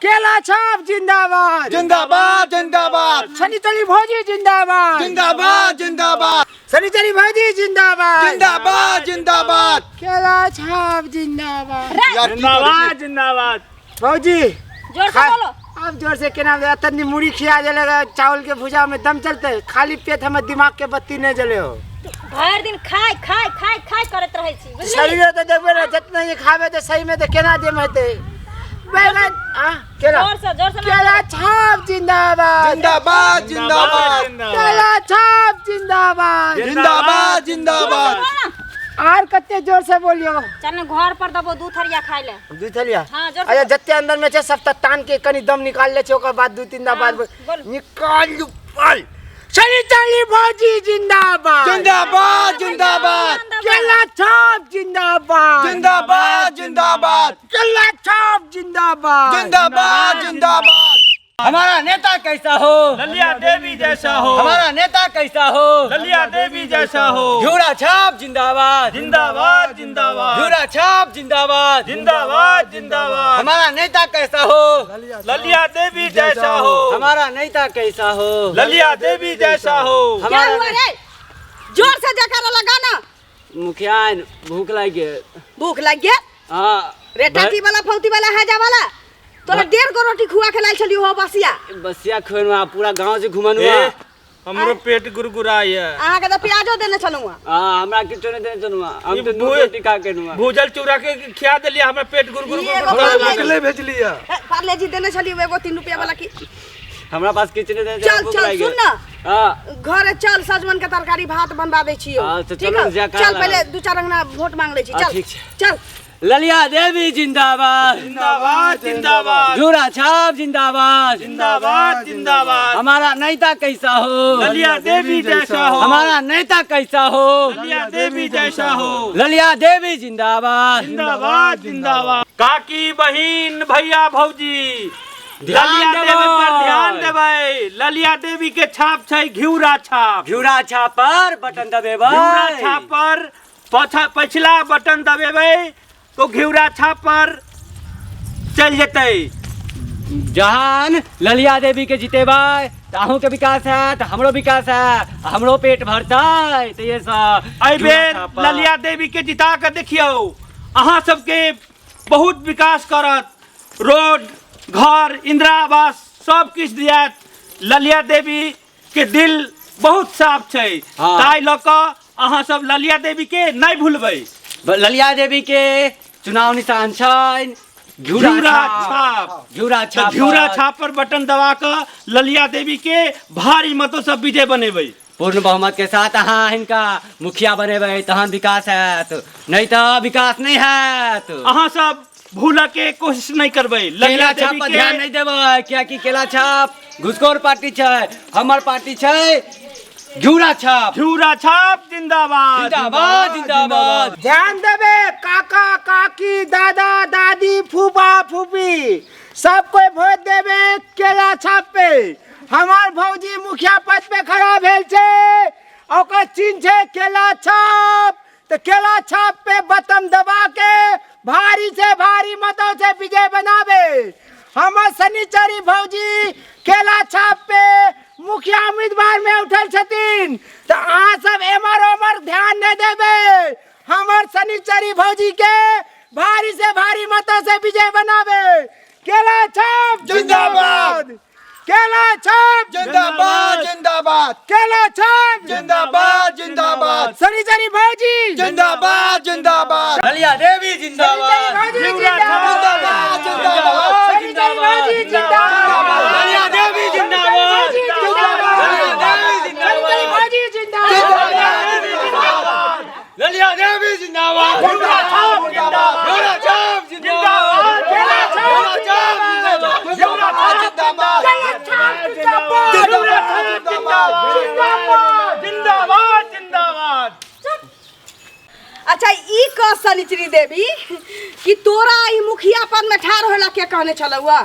केला छाप जिंदाबाद। जिंदाबाद जिंदाबाद। शनिचरी भौजी जिंदाबाद। जिंदाबाद जिंदाबाद। शनिचरी भौजी जिंदाबाद। जिंदाबाद जिंदाबाद। केला छाप जिंदाबाद। यार की करै जिंदाबाद छी? जिंदाबाद। भौजी जोर से बोलो। अब जोर से केना तनी मुड़ी खिया देले रहे, चावल के भुजा में दम चलते, खाली पेट हमर दिमाग के बत्ती नहीं जले हो। भरि दिन खाय खाय खाय खाय करैत रहै छी, बुझलियै? शरीर तो देखबे ना, जितना ही खाबे तो सही में तो केना देम हेतै। बैगन आ केला जोर से, जोर से केला छाप जिंदाबाद। जिंदाबाद जिंदाबाद। केला छाप जिंदाबाद। जिंदाबाद जिंदाबाद। आर कते जोर से बोलियो। चल ने घर पर दबो दू थरिया खाय ले। दू थरिया? हाँ, जोर से। अच्छा, जते अंदर में छे सब त तान के कनी दम निकाल ले छे, ओकर बाद दू तीन दा हाँ, बाद बोल। निकाल लू पल। शनिचरी भौजी जिंदाबाद। जिंदाबाद जिंदाबाद। केला छाप जिंदाबाद। जिंदाबाद जिंदाबाद। केला छाप जिंदाबाद। जिंदाबाद जिंदाबाद। हमारा नेता कैसा हो? ललिया देवी जैसा हो। हमारा नेता कैसा हो? ललिया देवी जैसा हो। घिउरा छाप जिंदाबाद। जिंदाबाद जिंदाबाद। घिउरा छाप जिंदाबाद। जिंदाबाद जिंदाबाद। हमारा नेता कैसा हो? ललिया देवी जैसा हो। हमारा नेता कैसा हो? ललिया देवी जैसा हो। क्या हमारा हुआ रे? जोर से जयकारा लगाना। मुखिया भूख लग गई। भूख लग गया? हाँ। रे टाटी वाला फौती वाला हैजा वाला तोरा 1.5 गो रोटी खुआ के लाइल छलियो हो बसिया। बसिया खुएनुआ पूरा गांव से घुमनुआ। ए, हमरो पेट गुरगुराय। अहाँ के त प्याजो देने छलहुँ। हां, हमरा किछो नहीं देने छलहुँ, हम ई तो नून रोटी खा के नुआ। भूजल चूड़ा के खिया देलियै, हमरा पेट गुरगुर ई एगो गुरगुर पार्ले अकेले भेजलियै। ए, पार्ले जी देने छलियो एगो 3 रुपया वाला की। हमरा पास किछु नहीं देने। चल, भूख चल, लागि सुन गेल। ना। हां। घरे चल, सजमन के तरकारी भात बनवा दै छियौ। हाँ, तो ठीक चलो, हौ? जयकारा चल लगा। पहिले 2-4 अंगना वोट मांग लै छी। हाँ, चल, ठीक छै। चल। ललिया देवी जिंदाबाद। जिंदाबाद जिंदाबाद। घिउरा छाप जिंदाबाद। जिंदाबाद जिंदाबाद। हमारा नेता कैसा हो? ललिया देवी जैसा हो। हमारा नेता कैसा हो? ललिया देवी जैसा हो। ललिया देवी जिंदाबाद। जिंदाबाद जिंदाबाद। काकी बहिन भैया भौजी ध्यान ललिया देवी पर देबै। ध्यान देबै। ललिया देवी के छाप छै घिउरा छाप। घिउरा छाप पर बटन दबेबै। घिउरा छाप पर पछिला बटन दबेबै तो घिउरा छाप पर चलि जेतै। जहान ललिया देवी के जितेबै तऽ अहूँ के विकास हैत, हमरो विकास हैत, हमरो पेट भरतै। तऽ ये सब एहि बेर घिउरा छाप पर। ललिया देवी के जिता के देखियौ, अहाँ सबके बहुत विकास करत। रोड घर इंदिरा आवास सब किछु दियात। ललिया देवी के दिल बहुत साफ छै, हाँ। ताहि लऽ कऽ अहाँ सब ललिया देवी के नहीं भूलबै। ललिया देवी के चुनाव निशान छनि घिउरा घिउरा छाप। छाप। घिउरा तऽ छाप घिउरा पर। छाप पर बटन दबा कऽ ललिया देवी के भारी मतों से विजय बनेबै। पूर्ण बहुमत के साथ अहाँ हिनका मुखिया बनेबै तहन विकास हैत, नहीं तऽ विकास नहीं हैत। अहाँ सब भूलऽ के कोशिश नहीं करबै। केला ललिया छाप देवी पर के ध्यान नहीं देबै, कियाकि केला छाप घुसखोर पार्टी छै, हमर पार्टी छै घिउरा छाप। घिउरा छाप जिंदाबाद। जिंदाबाद जिंदाबाद। ध्यान देबे काका काकी दादा दादी फूफा फूफी सब कोई वोट देबे केला छाप पे। हमार भौजी मुखिया पद पे खड़ा भेल छै, ओकर चिन्ह छै केला छाप। तो केला छाप पे बटन दबा के भारी से भारी मतों से विजय बनाबे। हमर शनिचरी भौजी केला छाप पे मुखिया उम्मीदवार में उठल छथिन, तो अहाँ सब एमर ओमर ध्यान नहीं देबे। हमर शनिचरी भौजी के भारी से भारी मतों से विजय बनाबे। केला छाप जिंदाबाद। केला छाप जिंदाबाद जिंदाबाद। केला छाप जिंदाबाद जिंदाबाद। शनिचरी भौजी जिंदाबाद जिंदाबाद। ललिया देवी जिंदाबाद। शनिचरी भौजी जिंदाबाद। जिंदाबाद जिंदाबाद। शनिचरी भौजी जिंदाबाद। ललिया देवी जिंदाबाद। शनिचरी भौजी जिंदाबाद। ललिया देवी जिंदाबाद। घिउरा छाप जिंदाबाद। घिउरा छाप जिंदाबाद। केला छाप घिउरा छाप जिंदाबाद। केला छाप जिंदाबाद। घिउरा छाप जिंदाबाद। जिंदाबाद। जिंदाबाद जिंदाबाद। अच्छा ई कह शनिचरी देवी कि तोरा ई मुखिया पद में ठाढ़ होला के कहने छलहुआ?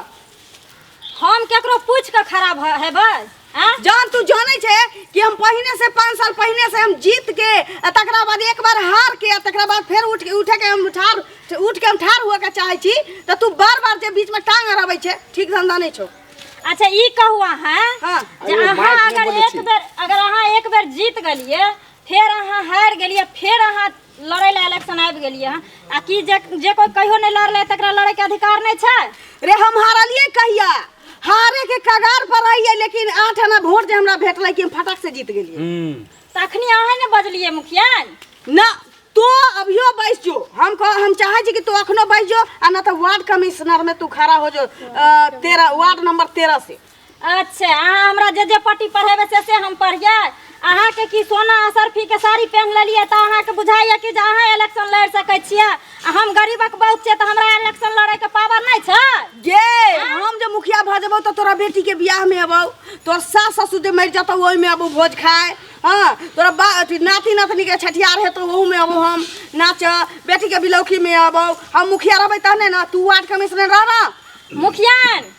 हम केकरो पूछ के खड़ा हेबै? आँ? जान तू जानै छै कि हम पहिने से 5 साल पहिने से हम जीत के आ तकरा बाद एक बार हार के आ तकरा बाद फेर उठ के उठे के हम ठार उठ के हम ठार हुए के चाहै छी, तऽ तू बार बार जे बीच में टांग अड़ाबै छै, ठीक धंधा नहि छौ। अच्छा, ई कहू अहाँ जे अरे, अहाँ माइक नहि अगर बोलै एक छी। बेर अगर अहाँ एक बेर जीत गेलियै, फेर अहाँ हारि गेलियै, फेर अहाँ लड़ै लए इलेक्शन आबि गेलियै हँ, आ कि जे जे कोइ कहियो नहि लड़लै तकरा लड़ैके अधिकार नहि छै? रे, हम हारलियै कहिया? हारे के कगार पर रहियै, लेकिन 8 आना वोट जे हमरा भेटलै कि हम फटक से जीत गेलियै। तऽ अखनी अहाँ ने बजलियै मुखिया। ना तो अभियो बैस जो, हम कह हम चाहे छी कि तू अखनो बैस जो, आ ना तो वार्ड कमिश्नर में तू खड़ा हो जो, 13, वार्ड नंबर 13 से। अच्छा, अहाँ हमरा जे जे पट्टी पढ़ेबै से से हम पढ़ियै? अहाँके की सोना असरफी के साड़ी पहिन लेलियै तऽ अहाँके बुझाइए कि जे अहाँ इलेक्शन लड़ि सकै छियै, आ हम गरीबक बहुत छियै तऽ हमरा इलेक्शन लड़ैके पावर नहि छै? गे, हम जे मुखिया भऽ जेबौ तऽ तोरा बेटी के बियाह में अबौ, तोर सास ससुर जे मरि जतौ ओहिमे अबौ भोज खाए। हाँ, तोरा बा अथी नाती नातनी के छठियार हेतौ, ओहूमे अबौ हम नाच, बेटी के बिलौकी में अबौ। हम मुखिया रहबै तहने ने, तू वार्ड कमिश्नर रह ना। मुखियान,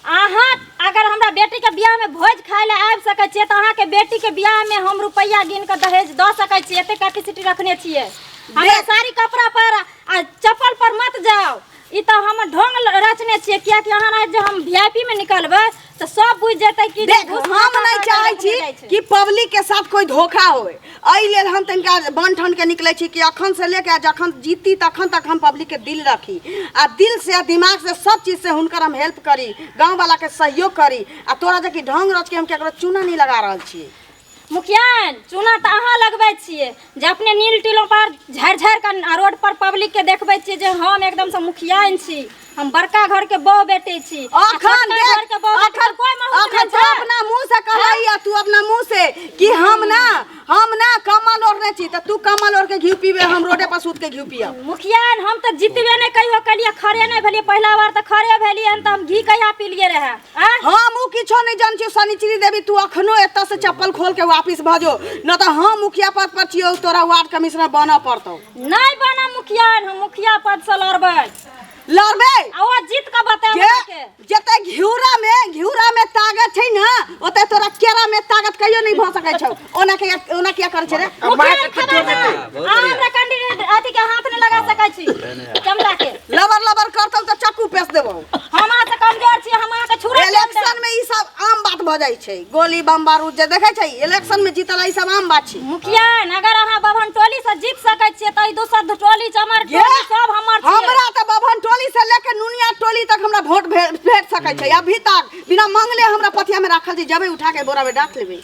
अहाँ अगर हमरा बेटीके बियाहमे भोज खाय लए आबि सकै छियै तऽ अहाँके बेटीके बियाहमे हम रुपैआ गिन कऽ दहेज दऽ सकै छियै। एते कैपेसिटी रखने छियै हमरा। देख। साड़ी कपड़ा पर आ चप्पल पर मत जाओ, ई तऽ हम ढोंग रचने छियै, कियाकि अहाँ राति जे हम वीआईपी में निकलबै तऽ सब बुझि जेतै कि जे देख, घूस हम खा नहीं खा कऽ चाहै लोक छी नहि जाइ छै। कि पब्लिक के साथ कोई धोखा होए। एहि लेल हम तनिका बन ठन के निकलै छी कि अखन से लेके आ जखन जीती तखन तक हम पब्लिक के दिल रखी, आ दिल से आ दिमाग से सब चीज से हुनकर हम हेल्प करी, गाँव वाला के सहयोग करी, आ तोरा जे कि ढंग रच के हम केकरो चूना नहीं लगा रहल छी। मुखियान, चूना तऽ अहाँ लगबै छियै, जे अपने नील टीलो पर झाड़ि झाड़ि कऽ रोड पर पब्लिक के देखबै छियै जे हम एकदम से मुखियान छी, हम बड़का घर के बहु बेटी छी। आ अखन छोटका देख, घर के बहु बेटी अखन के कोई महत्व अखन नहि तू छै। अपना मुंह से कहलही, तू अपना मुंह से कि हम ना कमल ओढ़ने छी, तऽ तू कमल ओढ़ के घी पीबे, हम रोडे पर सूत के घी पियब। मुखियान, हम तऽ जितबे नहि कहियो कलियै, खड़े नहि भेलियै। पहिला बार तऽ खड़े भेलियै हन तऽ हम घी कहिया पीलियै रहए आँय? हम उ किछो नहीं जान छियो शनिचरी देवी। तू अखनो एतऽ से चप्पल खोल के वापिस भऽ जो, न तऽ हम मुखिया पद पर छियौ, तोरा वार्ड कमिश्नर बनऽ पड़तौ। नहि बनब मुखियान, हम मुखिया पद से लड़बै। लड़बे? आ ओ जीत कऽ बतायब जे अहाँके। जते घिउरा में ताकत छै ना, ओते तोरा केरा में ताकत कहियो नहीं भऽ सकै छौ। ओना के ओना किया करै छै रे? मुखियान, खबरदार, बहुत अहाँ बढ़िया। हमरा कैंडिडेट अथी के हाथ नहि लगा सकै छी चमड़ा के। लबर लबर करतौ तऽ चक्कू पेश देबौ। हम अहाँ से कमजोर छी, हम अहाँके छुरा चल देब। इलेक्शन में ई सब आम बात भऽ जाइ छै। गोली बम बारूद जे देखै छै इलेक्शन में जीतल, ई सब आम बात छै। मुखियान, अगर अहाँ बभन टोली से जीत सकै छियै तऽ ई दोसर टोली, चमर ये टोली सब हमर छियै। हमरा तऽ बभन टोली से लेके नुनिया टोली तक हमरा वोट भेट सकै छै। अभी तक बिना मांगले हमरा पथिया में राखल छै, जबे उठा के बोरा में डाक लेबै।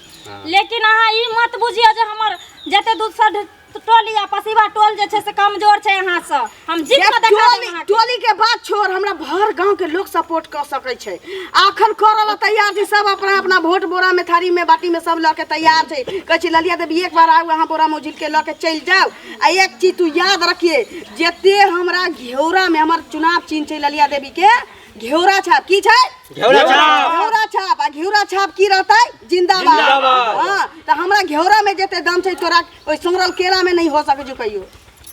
लेकिन अहाँ ई मत बुझियौ जे हमर जते दोसर टोली आ पसीबा टोल जे छै से कमजोर छै अहाँ से। हम जीत जे कऽ देखा देब टोली अहाँके। टोली के बात छोड़, हमरा भर गांव के लोग सपोर्ट कर सकै छै। आखन करऽ ला तैयार छै सब, अपना अपना वोट बोरा में, थारी में, बाटी में सब लऽ के तैयार छै। कहै छै, ललिया देवी, एक बार आउ, अहाँ बोरा में उझिल के लऽ के चलि जाउ। आ एक चीज तू याद रखिए, जते हमरा घेौरा में हमर चुनाव चिन्ह छै ललिया देवी के, घेौरा छाप। की छै? घेौरा छाप। घेौरा छाप। आ घेौरा छाप की रहतै? जिंदाबाद। जिंदाबाद। हाँ, तऽ हमरा घेौरा में जते दम छै, तोरा ओहि सोंगरल केला में नहीं हो सकै छै कहियो।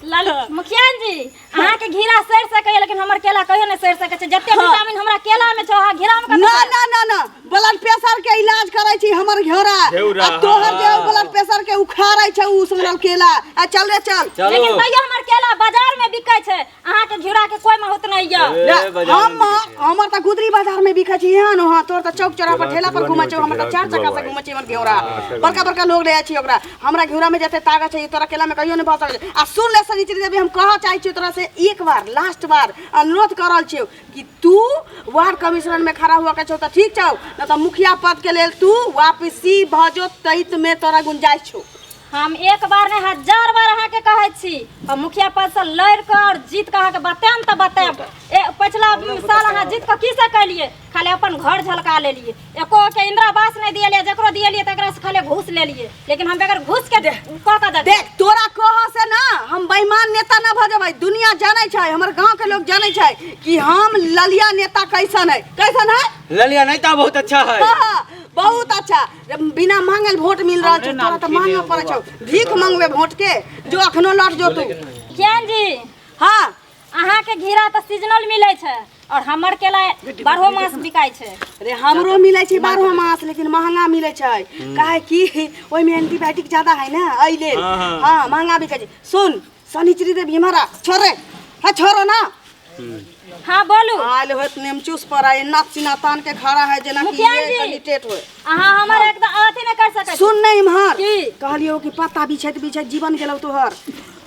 लालू मुखिया जी, अहाँके घिरा सड़ि सकैए, लेकिन हमर केला कहियो नहि सड़ि सकै छै। जते विटामिन हमरा केला में छै, अहाँ घिरा में कतऽ ना छै? ना ना ना, ब्लड प्रेशर के इलाज करै छी हमर घेौरा। घेौरा, आ तोहर जे ब्लड प्रेशर के उखाड़ै छै उ सोंगरल केला। आ चल रे, चल। चलो। लेकिन तैयो हमर केला बाजार में बिकै छै, अहाँके घिरा के कोई महत्व नहीं यऽ। ए, ना, बाजार हम में बिकै छै। हमर तऽ गुदरी बाजार में बिकै छै यहाँ न। तोर तऽ चौक चौराहा पर ठेला पर घुमै छै, हमर तऽ चार चक्का से घुमै छै हमर घेौरा। बड़का बड़का लोग ले जाइ छै ओकरा। हमरा घेौरा में जते ताकत छै, ई तोरा केला में कहियो नहि भऽ सकै छै। आ सुन ले सनिचरी देवी, हम कहऽ चाहै छियौ तोरा से, एक बार लास्ट बार अनुरोध कर रहल छियौ कि तू वार्ड कमिश्नर में खड़ा हुआ के छौ तऽ ठीक छौ, न तऽ मुखिया पद के लेल तू वापसी भऽ जो, तैत में तोरा गुंजाइश छौ। हम एक बार नहीं, हजार बार अहाँके कहै छी, हम मुखिया पद से लड़ि कऽ और जीत कऽ अहाँके बतायब तऽ बतायब। ए पछिला साल अहाँ जीत कऽ की से केलियै? खाली अपन घर झलका लेलियै, एको के इंदिरा आवास नहि दिएलियै। जकरो दिएलियै तकरा से खाली घूस लेलियै, लेकिन हम बगैर घूस के कऽ कऽ देबै। देख, तोरा कह से ना हम बेईमान नेता ना भऽ जेबै। दुनिया जानै छै, हमर गांव के लोग जानै छै कि हम ललिया नेता कैसन है, कैसन है। ललिया नेता बहुत अच्छा है। हाँ, बहुत अच्छा। बिना मांगल वोट मिल रहल छै, तोरा तऽ मांगऽ पड़ै छौ, भीख मांगबे वोट के। जो, अखनो लौट जो तू। ज्ञान जी। हाँ। अहाँके घिरा तऽ सीजनल मिलै छै, और हमर केला बारहो मास बिकाइ छै। रे हमरो मिलै छै बारहो मास, लेकिन महंगा मिलै छै, काहे कि ओहिमे एंटीबायोटिक ज्यादा है ना, एहि लेल हाँ महंगा बिकै छै। सुन शनिचरी देवी हमारा छोड़ रे, हाँ छोड़ो ना। हाँ बोलू। आयल होत नेमचूस पर आ एना सीना तान के खड़ा है जेना कि मुखिया ये जी। कैंडिडेट होय। अहाँ हमर एकदम अथी नहि कर सकै छी। सुन नहीं इम्हर की? कहलियौ कि पत्ता बिछैत बिछैत जीवन गेलौ तोहर।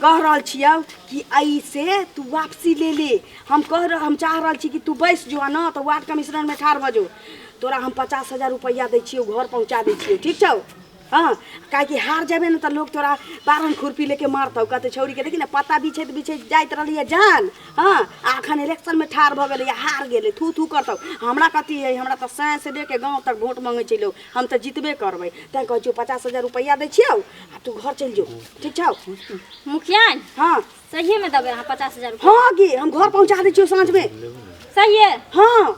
कह रहल छियौ कि ऐसे तू वापसी ले ले। हम कह रह, हम चाह रहल छी कि तू बैस जो आ न तऽ वार्ड कमिश्नर में ठाढ़ भऽ जो। तोरा हम 50,000 रुपैआ दै छियौ, घर पहुँचा दै छियौ, ठीक छौ? हाँ, काहेकि हार जेबे ने तऽ लोग तोरा बारहन खुरपी लेके मारतौ, कहतै छौड़ी के देखी ने पत्ता बिछैत बिछैत जाइत रहलियै जान, हाँ आ अखन इलेक्शन में ठाढ़ भऽ गेलै, हार गेलै, थू थू करतौ। हमरा कथी है, हमरा तऽ सैं से लेके गाँव तक वोट मांगै छै लोग, हम तऽ जीतबे करबै। तैं कहै छियौ 50,000 रुपैआ दै छियौ आ तू घर चलि जो, ठीक छौ? मुखिया हाँ सहिए में देबै अहाँ 50,000 रुपैआ? हाँ गे, हम घर पहुँचा दै छियौ साँझ में। सहिए? हाँ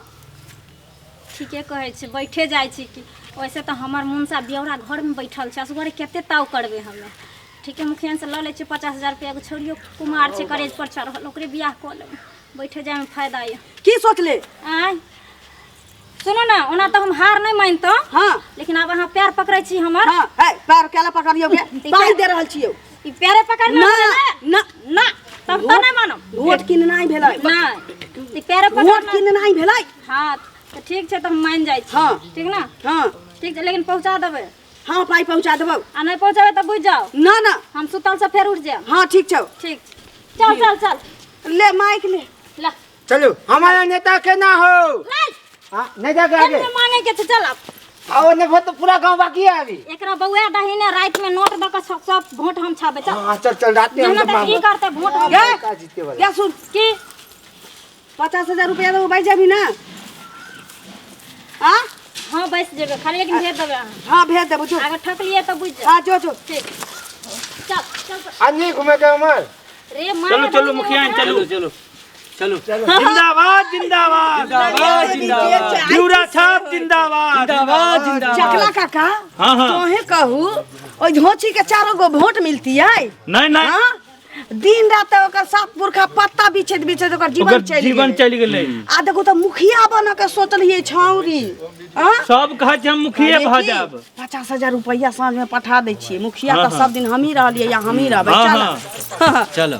ठीके कहै छी, बैठे जाइ छी कि वैसे तऽ हमर मुनसा ब्यौरा घरमे बैठल छै, असगरे कते ताव करबै हमे। ठीके मुखिया से लऽ लै छियै 50,000 रुपैआ। एगो छौड़ियो कुमार छै, करेज पर चढ़ल, ओकरे बियाह कऽ लेबै, बैठे जाइमे फायदा यऽ। की सोचले? आँय सुनू ने, ओना तऽ हम हार नहि मानितहुँ। हाँ लेकिन आब अहाँ पैर पकड़ै छी हमर। हाँ है, पैर केला पकड़ियौ गे, पाइ दे रहल छियौ। ई पैरे पकड़ना ना ना ना ना, तब तऽ नहि मानब। वोट किननाइ भेलै। नहि, ई पैरे वोट पकड़ना किननाइ भेलै। हाँ तऽ ठीक छै, तऽ हम मानि जाइ छी। हाँ। ठीक ना? हाँ ठीक छै, लेकिन पहुँचा देबै। हाँ पाइ पहुँचा देबौ। आ नहि पहुँचेबै तऽ बुझि जाउ। ना ना, हम सुतल से फेर उठि जायब। हाँ ठीक छौ। ठीक, चल चल चल, ले माइक ले। ला चलू हमारा नेता के ना हो। ला हाँ, नहीं जाके आगे मांगे के छै, चल अब। आओ नहीं तो पूरा गांव बाकी है अभी। एकरा बउआ दही ने रात में नोट दऽ के सब सब वोट हम छाबे। चल हाँ चल चल, रात में हम मेहनत सब ई मांगो। करते वोट हम गे का जीते वाला। गे सुन की 50,000 रुपया देबौ, बैठ जाबी ना? हाँ हाँ बैस जेबै, खाली लेकिन भेज देबै अहाँ। हाँ भेज देबौ, जो। अगर ठकलियै तऽ बुझि जाउ। हाँ जो जो। ठीक, चल चल। आज नहीं घूमे के उमर रे माँ चलू चलू मुखिया चलू चलो चलो चलो। जिंदाबाद जिंदाबाद जिंदाबाद जिंदाबाद घिउरा छाप जिंदाबाद जिंदाबाद जिंदाबाद। चकला काका हाँ हाँ तोहे कहू ओहि झोंची के चारो गो वोट मिलती है? नहीं नहीं। हाँ दिन रात ओकर सात पुरखा पत्ता बिछैत बिछैत ओकर जीवन ओकर चलि जीवन गेलै। चलि गेलै। आ देखू तऽ मुखिया बन के सोचलियै छौरी। हाँ सब कहै छै हम मुखिये भऽ जायब। 50,000 रुपैआ साँझ में पठा दै छियै। मुखिया हाँ, तऽ हाँ। सब दिन हमही रहलियै या हमही रहबै। हाँ, चल हाँ। चलो।